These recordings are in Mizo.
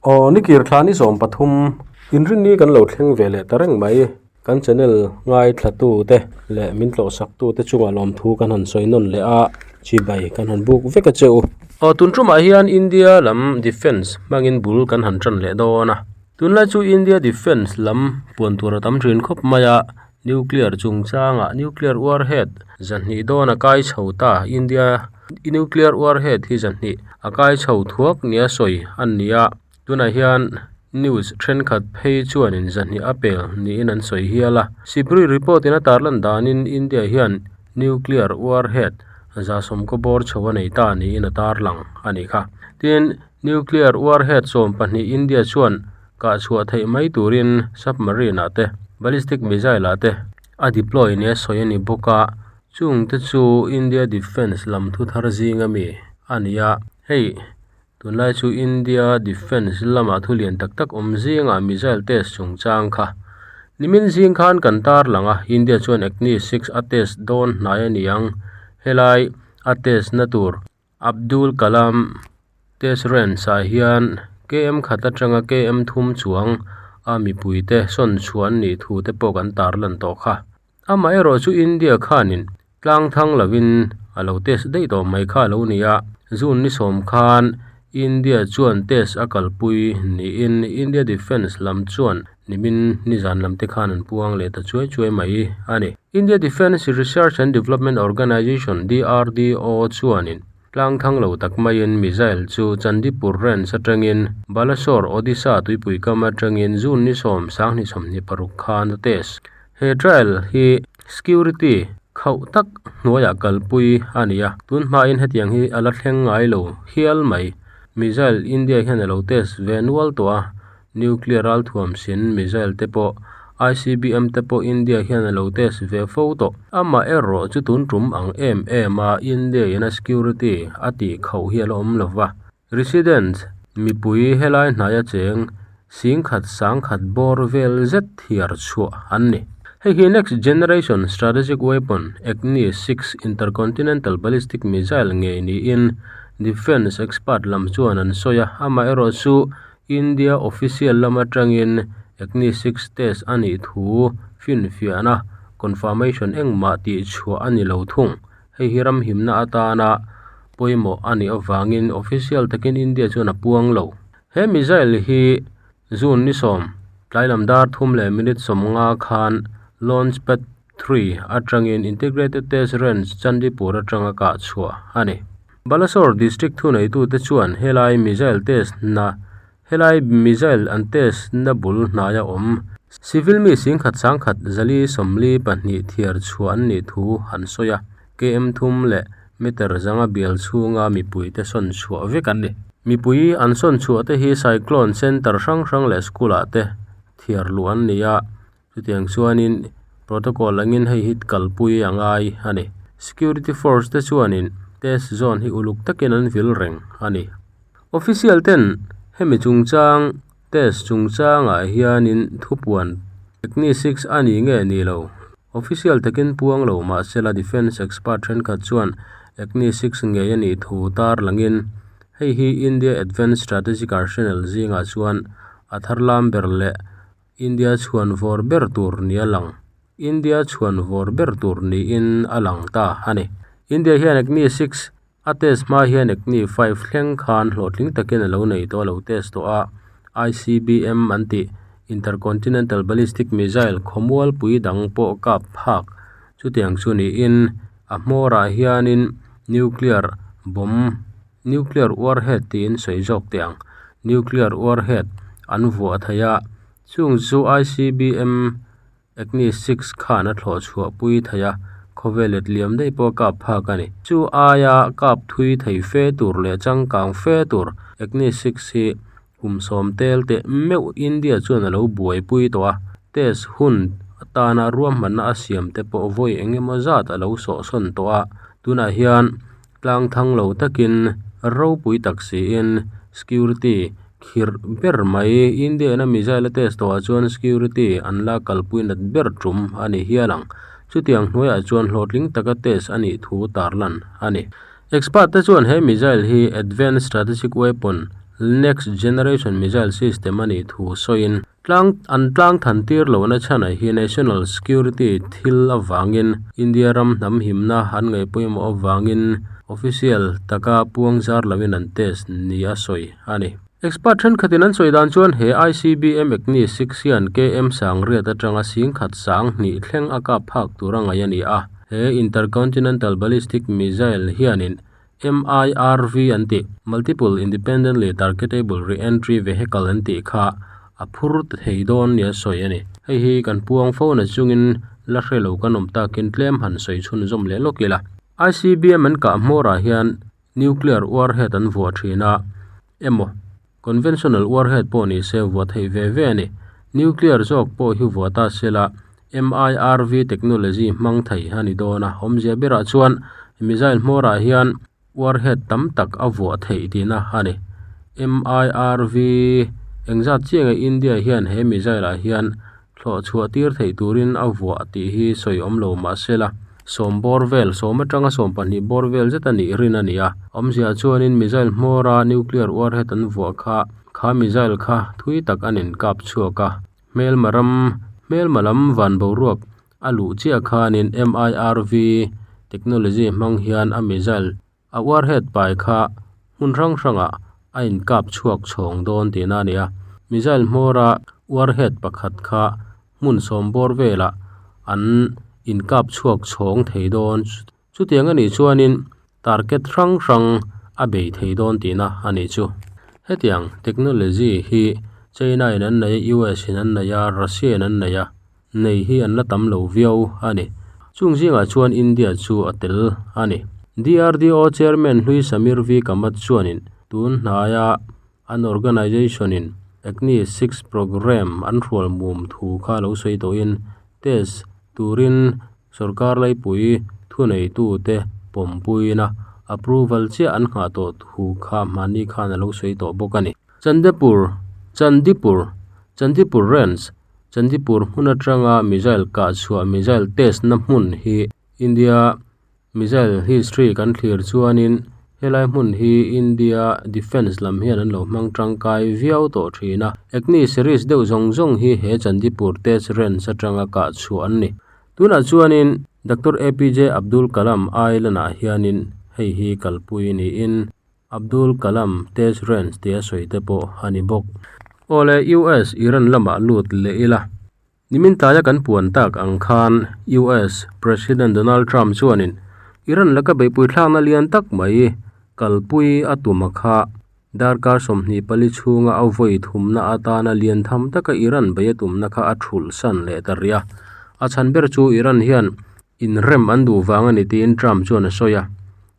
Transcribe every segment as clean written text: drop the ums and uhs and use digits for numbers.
Aw nikir thla ni 13 inrinni kan lo thleng ve leh ta reng mai. Kan channel ngaithla te leh min tlawhsak tu te chungah lawmthu kan han sawi nawn leh a, chibai kan han buk vek a che u. Aw tun tumah hian India lam defence hmangin bul kan han tan leh dawn a. Tunlai chu India defence lam puan tur a tam thin khawp mai a, Nuclear chungchangah nuclear warhead zahnih dawn a kai chho ta. India nuclear warhead hi zahnih a kai chho thuak nia sawi a ni a, tunah hian news thenkhat phei chuanin zahnih a pel niin an sawi hial a. Sipri report in a tarlan danin India hian nuclear warhead zasawm kaw bawr chho a nei ta niin a tarlang a ni kha. Tin, nuclear warhead 12 India chuan kah chhuah theih mai turin submarine ah te, ballistic missile ah te a deploy nia sawi a ni bawk a, chung te chu India defence lam thu thar zing ami a ni a, hei tunlai chu India defence lamah thu lian tak tak awm zingah missile test chungchang kha nimin zing khan kan tarlang a, India chuan Agni 6 a test dawn hnai a ni ang, helai a test na tur. Abdul Kalam test range ah hian km khat atanga km thum chuang a mipui te sawn chhuah an nih thu te pawh kan tarlan tawh kha. Amaherawh chu India khanin tlang thang lovin a lo test daih tawh mai kha a lo ni a, June ni sawm khan India chuan test a kalpui niin India Defence lam chuan nimin nizan lam te khan an puang leh ta chuai chuai mai a ni. India Defence Research and Development Organisation, DRDO, chuanin tlang thang lo tak maiin missile chu Chandipur range atangin Balasore, Odisha tuipui kam atangin June ni sawm sanghnih 26 khan a test. He trial hi security khauh tak hnuaiah kalpui a ni a, tun hmain hetiang hi a la thleng ngai lo hial mai. Missile India hian a lo test ve nual tawh a, Nuclear ralthuam sin missile te pawh ICBM te pawh India hian a lo test ve fo tawh. Amaherawh chu tun tum ang em em a India in a security a tih khauh hi a la awm lova. Residents mipui helai hnaia cheng singkhat sangkhat bawr vel zet thiar chhuah an ni. Hei hi Next Generation Strategic Weapon Agni 6 Intercontinental Ballistic Missile ngei niin Defence expert lam chuan an sawi a, amaherawh chu India official lam atangin Agni 6 test a nih thu finfiahna, confirmation, engmah tih chhuah a ni lo thung. Hei hi ram himna atana pawimawh a nih avangin official takin India chuan a puang lo. He missile hi June ni sawm, tlailam dar thum leh minute 50 khan Launch Pad 3 atangin Integrated Test Range Chandipur atanga kah chhuah a ni. Balasore district thuneitute chuan helai missile test na helai missile an test na bul hnaia awm civil mi singkhat sangkhat zali 42 thiar chhuah an nih thu an sawi a, km thum leh meter zanga bial chhunga mipui te sawn chhuah vek an ni. Mipui an sawn chhuah te hi cyclone center hrang hrang leh school ah te thiar luh an ni a, chutiang chuanin protocol angin hei hi kalpui a ngai a ni. Security force te chuanin test zone hi uluk takin an vil reng a ni. Official ten hemi chungchang test chungchangah hianin thupuan Agni 6 a ni nge ni lo. Official takin puang lo mahsela defence expert thenkhat chuan Agni 6 ngei a nih thu tar langin hei hi India Advanced Strategic Arsenal zingah chuan a thar lam ber leh India chhuan vawr ber tur ni a lang. India chhuan vawr ber tur niin a lang ta a ni. India hian Agni 6 a test hma hian Agni 5 thleng khan hlawhtling takin a lo nei tawh a lo test tawh a, ICBM an tih Intercontinental Ballistic Missile khawmualpui dang pawh kap phak chutiang chu niin a hmawrah hianin nuclear bomb nuclear warhead tiin sawi zawk teh ang nuclear warhead an vuah thei a, chung chu ICBM Agni 6 khan a thlawh chhuah pui thei a, khawvel let liam daih pawh a kap phak a ni. Chu aia kap thui thei fe tur leh changkang fe tur Agni 6 hi kum sawm tel teh meuh India chuan a lo buaipui tawh a, test hun atana ruahmanna a siam te pawh vawi eng emaw zat a lo sawhsawn tawh a, tunah hian tlang thang lo takin ropui tak siin security khirh ber mai India ina missile a test tawhah chuan security an la kalpui nat ber tum a ni hial ang. Chutiang hnuaiah chuan hlawhtling taka test a nih thu tarlan a ni. Expert te chuan he missile hi advanced strategic weapon. Next Generation Missile System a nih thu sawiin, tlang an tlang than tir lohna chhanah hi National Security thil avangin India ram hnam himna an ngaih pawimawh avangin official taka puang zar loin an test ni a sawi a ni. Expert thenkhatin an sawi dan chuan he ICBM Agni 6 hian KM sangriat atanga singkhat sang hnih thleng a kap phak tur a ngaih a ni a, he Intercontinental Ballistic Missile hianin MIRV an tih, Multiple Independently Targetable Re-entry Vehicle an tih kha a phur thei dawn nia sawi a ni. Hei hi kan puang fo na chungin la hre lo kan awm takin tlem han sawi chhunzawm leh lawk ila. ICBM an kah hmawrah hian Nuclear warhead an vuah thin a, emaw conventional warhead pawh ni se vuah theih ve ve a ni. Nuclear zawk pawh hi vuah ta se la, MIRV technology hmang thei a ni dawn a, awmzia berah chuan missile hmawrah hian warhead tam tak a vuah theih tihna a ni. MIRV engzat chiah nge India hian he missile ah hian Thlawh chhuah tir theih turin a vuah tih hi sawi awm lo mah se la, sawm bawr vel, sawm atanga sawm pahnih bawr vel zet a nih rin a ni a. Awmzia chuanin missile hmawra nuclear warhead an vuah kha, kha missile kha thui tak an inkap chhuak a. Hmelma ram, hmelma lam van boruak a luh chiah khanin MIRV technology hmang hian a missile A warhead pai kha hmun hrang hrangah a inkap chhuak chhawng dawn tihna a ni a. Missile hmawra warhead pakhat kha hmun sawm bawr velah an inkap chhuak chhawng thei dawn. Chutiang a nih chuanin target hrang hrang a bei thei dawn tihna a nih chu. Hetiang technology hi China in an nei a, US in an nei a, Russia in an nei a. Nei hi an la tam lo viau a ni. Chung zingah chuan India chu a tel a ni. DRDO Chairman hlui Samir V Kamat chuanin tun hnaia an organisation-in Agni 6 programme an hrual mum thu kha lo sawi tawhin test turin sorkar laipui thuneitute pawmpuina approval chiah an nghah tawh thu kha hmani khan a lo sawi tawh bawk a ni. Chandipur Chandipur Chandipur Range Chandipur hmun atanga missile kah chhuah missile test na hmun hi India missile history kan thlir chuanin helai hmun hi India defence lam hian an lo hmang tangkai viau tawh thin a. Agni series deuh zawng zawng hi he Chandipur test range atanga kah chhuah an ni. Tunah chuanin Doctor APJ Abdul Kalam Island ah hianin hei hi kalpui niin Abdul Kalam test range tia sawi te pawh a ni bawk. Awle US Iran lamah lut leh ila. Nimin tlaia kan puan tak ang khan US President Donald Trump chuanin Iran laka beihpui thlakna lian tak mai kalpui a tum a kha. Darkar 24 chhunga a vawi thumna atana lian tham taka Iran bei a tumna kha a thulh san leh ta rih a. A chhan ber chu Iran hian inrem an duh vang a ni tiin Trump chuan a sawi a.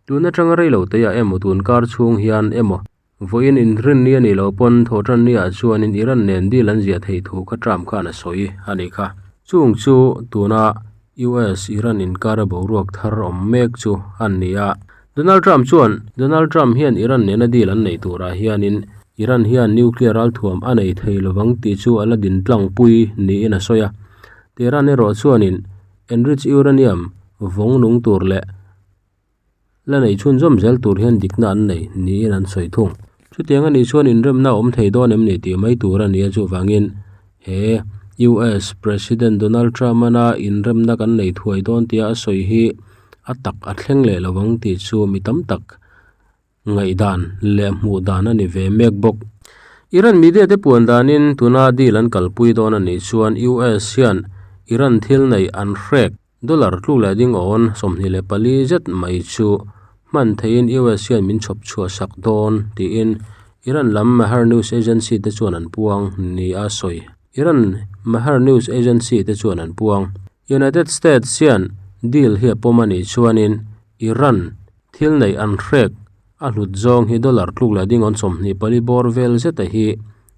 Tun atanga rei lo teiah emaw tun kar chhung hian emaw vawiin inrinni a nih loh pawn thawhtanni ah chuanin Iran nen deal an ziah theih thu kha Trump khan a sawi a nih kha. Chung chu tuna US Iran inkara boruak thar awm mek chu an ni a. Donald Trump chuan Donald Trump hian Iran nena deal an neih turah hianin Iran hian nuclear ralthuam a nei thei lovang tih chu a la din tlangpui niin a sawi a. Tehran erawh chuanin enriched uranium vawng nung tur leh La nei chhunzawm zel tur hian dikna an nei niin an sawi thung. Chutiang a nih chuan inremna a awm thei dawn em ni tih mai tur a ni a, chuvangin he US President Donald Trump-ana inremna kan nei thuai dawn tia a sawi hi a tak a thleng leh lo ang tih chu mi tam tak ngaihdan leh hmuh dan a ni ve mek bawk. Iran media te puan danin tuna deal an kalpui dawn a nih chuan US hian Iran thil neih an hrek Dollar tluk leh ding awn 24 zet mai chu hman theihin US hian min chhawp chhuah sak dawn tiin Iran lam Mehr News Agency te chuan an puang ni a sawi. Iran Mehr News Agency te chuan an puang. United States hian deal hi a pawm a nih chuanin Iran thil neih an hrek a hlut zawng hi dollar tluk leh ding awn 24 bawr vel zeta hi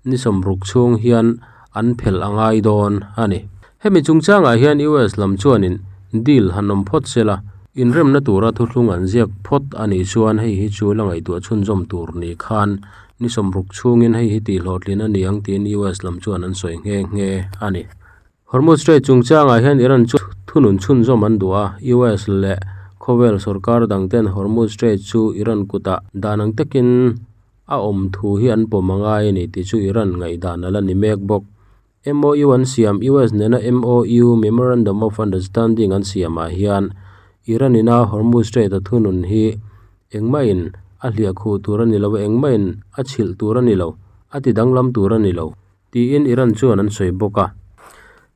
ni sawmruk chhung hian an phelh a ngai dawn a ni. Hemi chungchangah hian US lam chuanin deal han awm phawt se la, inremna tura thuthlung an ziak phawt a nih chuan hei hi chu la ngaihtuah chhunzawm tur ni khan ni sawmruk chhungin hei hi tihhlawhtlin a ni ang tiin US lam chuan an sawi nghe nghe a ni. Hormuz Strait chungchangah hian Iran chu thunun chhunzawm an duh a, US leh khawvel sorkar dangten Hormuz Strait chu Iran kutah dan ang takin. a awm thu hi an pawm a ngai a ni tih chu Iran ngaihdan a la ni mek bawk. MOU an siam US nena MOU, Memorandum of Understanding, an siamah hian Iran ina Hormuz Strait a thunun hi engmahin a hliah khuh tur a ni lo a, engmahin a chhilh tur a ni lo, a ti danglam tur a ni lo. Tiin Iran chuan an sawi bawk a.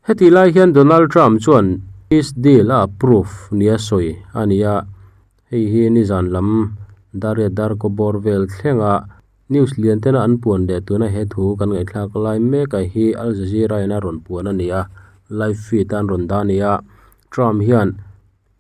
Hetih lai hian Donald Trump chuan peace deal a approve nia sawi a ni a, hei hi nizan lam Dariat Darko bawr vel thlenga news lian tena an puan leh tuna he thu kan ngaihthlak lai mek a hi Al Jazeera in a rawn puan a ni a, live feed a an rawn dah a ni a. Trump hian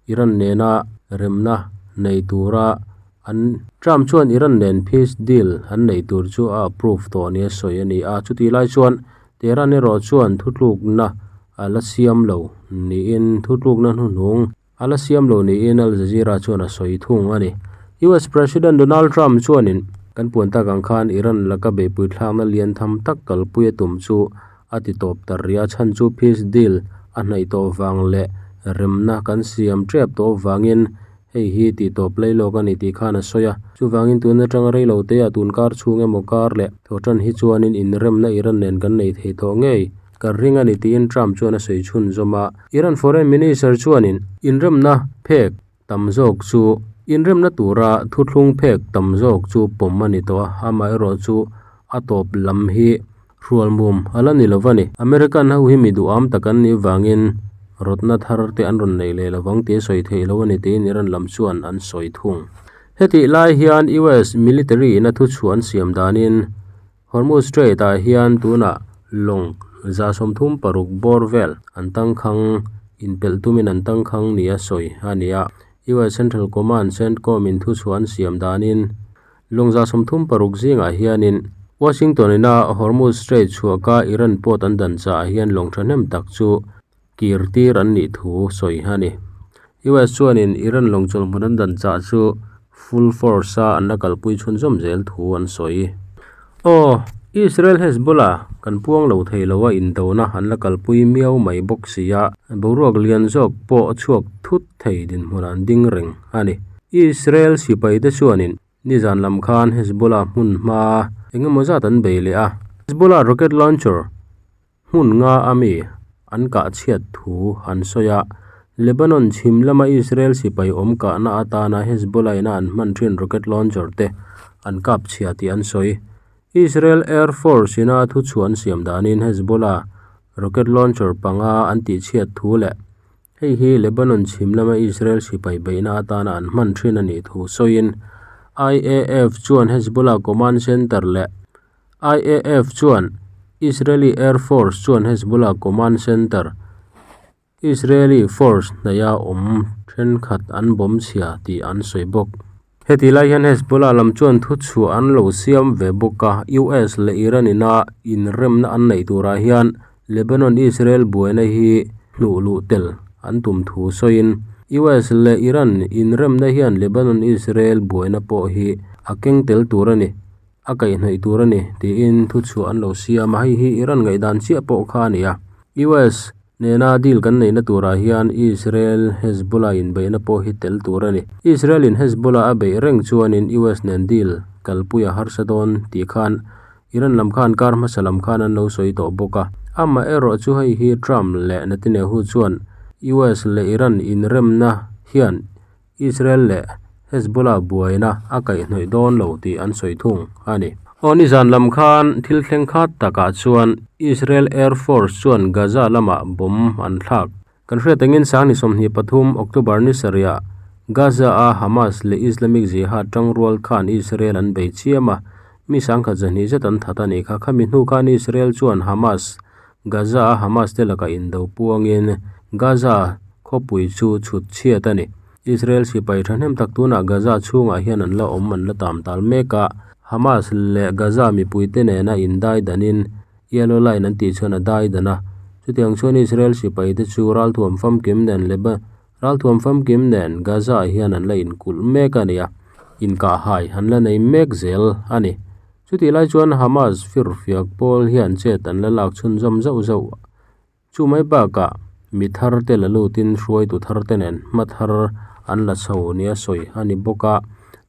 Iran nena remna nei tura an Trump chuan Iran nen peace deal an neih tur chu a approve tawh nia sawi a ni a. Chutih lai chuan Tehran erawh chuan thutlukna a la siam lo niin thutlukna hnuhnung a la siam lo niin Al Jazeera chuan a sawi thung a ni. US President Donald Trump chuanin kan puan tak ang khan Iran laka beihpui thlakna lian tham tak kalpui a tum chu a ti tawp ta rih a, chhan chu peace deal a hnaih tawh vang leh remna kan siam tep tawh vangin hei hi tih tawp lei lawk a ni tih khan a sawi a. Chuvangin tun atanga rei lo te ah tun kar chhung emaw kar leh thaw tan hi chuanin inremna Iran nen kan nei thei tawh ngei ka ring a ni tiin Trump chuan a sawi chhunzawm a. Iran Foreign Minister chuanin inremna phek tam zawk chu inremna tura thuthlung phek tam zawk chu pawm a ni tawh a, amaherawh chu a tawp lam hi Hrualmum a la ni lo va ni. American ho hi mi duham tak an nih vangin rawtna thar te an rawn nei leh lovang tih a sawi theih lo a ni tiin Iran lam chuan an sawi thung. Hetih lai hian US military in a thuchhuah an siam danin Hormuz Strait ah hian tunah lawng 36 bawr vel an tangkhang inpelh tumin an tangkhang nia sawi a ni a. US Central Command, CENTCOM, in thuchhuah an siam danin Lawng 36 zingah hianin Washington ina Hormuz Strait chhuahka Iran port an dan chah hian lawng thahnem tak chu kir tir an nih thu sawi a ni. US chuanin Iran lawng chawlhmun an dan chah chu full force a an la kalpui chhunzawm zel thu an sawi. Aw, Israel Hezbollah kan puang lo thei lo a indona an la kalpui miau mai bawk si a, boruak lian zawk pawh chhuak thut thei dinhmunah an ding reng a ni. Israel sipaite chuanin nizan lam khan Hezbollah hmun hma eng emaw zat an bei leh a, Hezbollah rocket launcher hmun nga a mi an kah chhiat thu an sawi a, Lebanon chhim lama Israel sipai awm kahna atana Hezbollah ina an hman thin rocket launcher te an kap chhia tih an sawi. Israel Air Force ina thuchhuah an siam danin Hezbollah rocket launcher panga an tihchhiat thu leh Hei hi Lebanon chhim lama Israel sipai beihna atana an hman thin a nih thu sawiin IAF chuan Hezbollah command center leh IAF chuan Israeli Air Force chuan Hezbollah command center Israeli force hnaiha awm thenkhat an bawm chhia tih an sawi bawk. Heti lai hian Hezbollah lam chuan thuchhuah an lo siam ve bawk a, US leh Iran ina inremna an neih turah hian Lebanon-Israel buaina hi hnuh luh tel an tum thu sawiin, US leh Iran inremna hian Lebanon-Israel buaina pawh hi a keng tel tur a ni, a kaihhnawih tur a ni, tiin thuchhuah an lo siam a, hei hi Iran ngaihdan chiah pawh kha a ni a. US nena deal kan neihna turah hian Israel Hezbollah inbeihna pawh hi tel tur a ni. Israel in Hezbollah a beih reng chuanin US nen deal kalpui a harsa dawn tih khan Iran lam khan kar hmasa lam khan an lo sawi tawh bawk a. Amaherawh chu hei hi Trump leh Netanyahu chuan US leh Iran inremna hian Israel leh Hezbollah buaina a kaihhnawih dawn lo tih an sawi thung a ni. Aw nizan lam khan thil thleng khat takah chuan Israel Air Force chuan Gaza lamah bomb an thlak. Kan hriat angin Sangni 23, October ni sarihah Gaza-a Hamas leh Islamic Jihad tangrual khan Israel an bei chiam a, mi sangkhat zahnih zet an that a nih kha. Khami hnu khan Israel chuan Hamas Gaza-a Hamas te lakah indo puangin Gaza khawpui chu chhut chhiat a ni. Israel sipai thahnem tak tunah Gaza chhungah hian an la awm an la tam tal mek a, Hamas leh Gaza mipuite nena indai danin Yellow Line an tih chuan a dai dan a. Chutiang chuan Israel sipaite chu ralthuam famkim nen Leba ralthuam famkim nen Gaza-ah hian an la inkulh mek a ni a, inkahhai an la nei mek zel a ni. Chutih lai chuan Hamas firfiak pawl hian chet an la lak chhunzawm zauh zauh. Chu mai bakah mi thar te la lutin hruaitu thar te nen hma thar an la chho nia sawi a ni bawk a.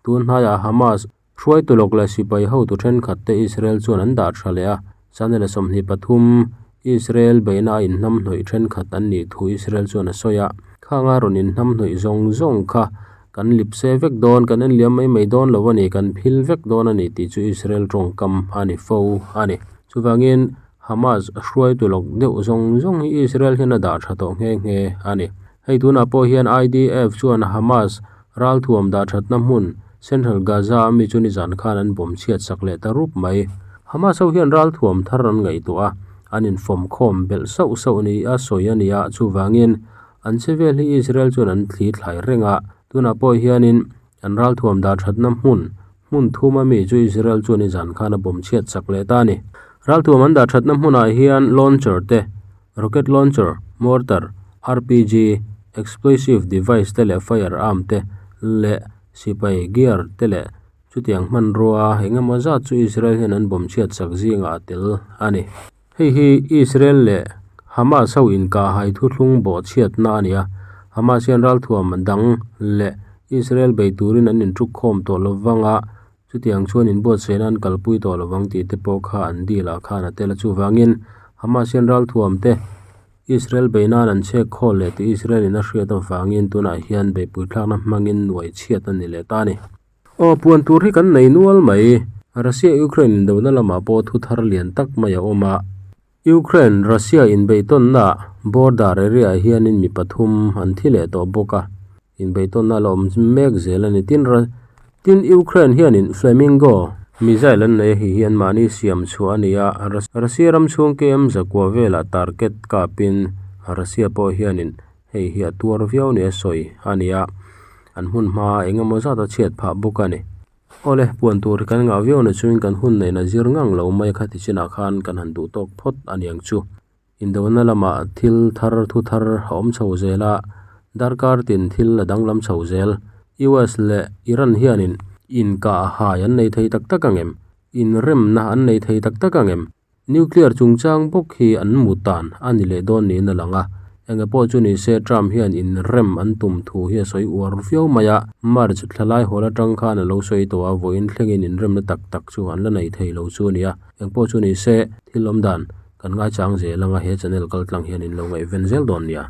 Tun hnaiah Hamas. Hruaitu lawk leh sipai hotu thenkhat te Israel chuan an dah tha leh a, Channel 23, Israel beihna a inhnamhnawih thenkhat an nih thu Israel chuan a sawi a, khanga rawn inhnamhnawih zawng zawng kha kan lipse vek dawn, kan enliam mai mai dawn lo a ni, kan phil vek dawn a ni tih chu Israel tawngkam a ni fo a ni. Chuvangin Hamas hruaitu lawk deuh zawng zawng hi Israel hian a dah tha tawh nghe nghe a ni. Hei tunah pawh hian IDF chuan Hamas ralthuam dah thatna hmun Central Gaza a mi chu nizan khan an bawm chhiat sak leh ta rup mai. Hamas ho hian ralthuam thar an ngaihtuah a, an infawm khawm belh sauh sauh ni a sawi a ni a, chuvangin an che vel hi Israel chuan an thli thlai reng a, tunah pawh hianin an ralthuam dah thatna hmun hmun thum a mi chu Israel chuan nizan khan a bawm chhiat sak leh ta a ni. Ralthuam an dah thatna hmunah hian launcher te, rocket launcher, mortar, RPG, explosive device te leh firearm te leh sipai gear te leh chutiang hmanrua engemaw zat chu Israel hian an bawm chhiat sak zingah a tel a ni. Hei hi Israel leh Hamas ho inkahhai thuthlung bawh chhiatna a ni a, Hamas hian ralthuam dang leh Israel bei turin an intuk khawm tawh lovang a, chutiang chuan inbuatsaihna an kalpui tawh lovang tih te pawh kha an deal ah khan a tel a, chuvangin Hamas hian ralthuam te Israel bei nan an chhek khawl leh tih Israel in a hriat avangin tunah hian beihpui thlakna hmangin nuai chhiat a ni leh ta a ni. Aw, puan tur hi kan nei nual mai. Russia-Ukraine indona lamah pawh thu thar lian tak mai a awm a. Ukraine, Russia inbeihtawnna border area ah hianin mi pathum an thi leh tawh bawk a, inbeihtawnna a la awm mek zel a ni. Tin, tin Ukraine hianin Flamingo missile an nei a, hei hi anmahni siam chhuah a ni a, Russia ram chhung KM zakua velah target kapin Russia pawh hianin hei hi a tuar viau nia sawi a ni a, an hmun hma eng emaw zat a chhiat phah bawk a ni. Awle, puan tur hi kan ngah viau na chuin kan hun neihna zir ngang lo mai kha ti chinah khan kan han duh tawk phawt a niang chu. Indona lamah thil thar thu thar a awm chho zel a, darkar tin thil a danglam chho zel. US leh Iran hianin inkahhai an nei thei tak tak ang em? Inremna an nei thei tak tak ang em? Nuclear chungchang bawk hi an mu tan a ni leh dawn niin a lang a, enge pawh chu ni se Trump hian inrem an tum thu hi a sawi uar viau mai a, March thlalai hawl atang khan a lo sawi tawh a, vawiin thlengin inremna tak tak chu an la nei thei lo chu a ni a, eng pawh chu ni se thil awm dan kan ngaichang zel anga he channel kaltlang hian in lo ngaihven zel dawn nia.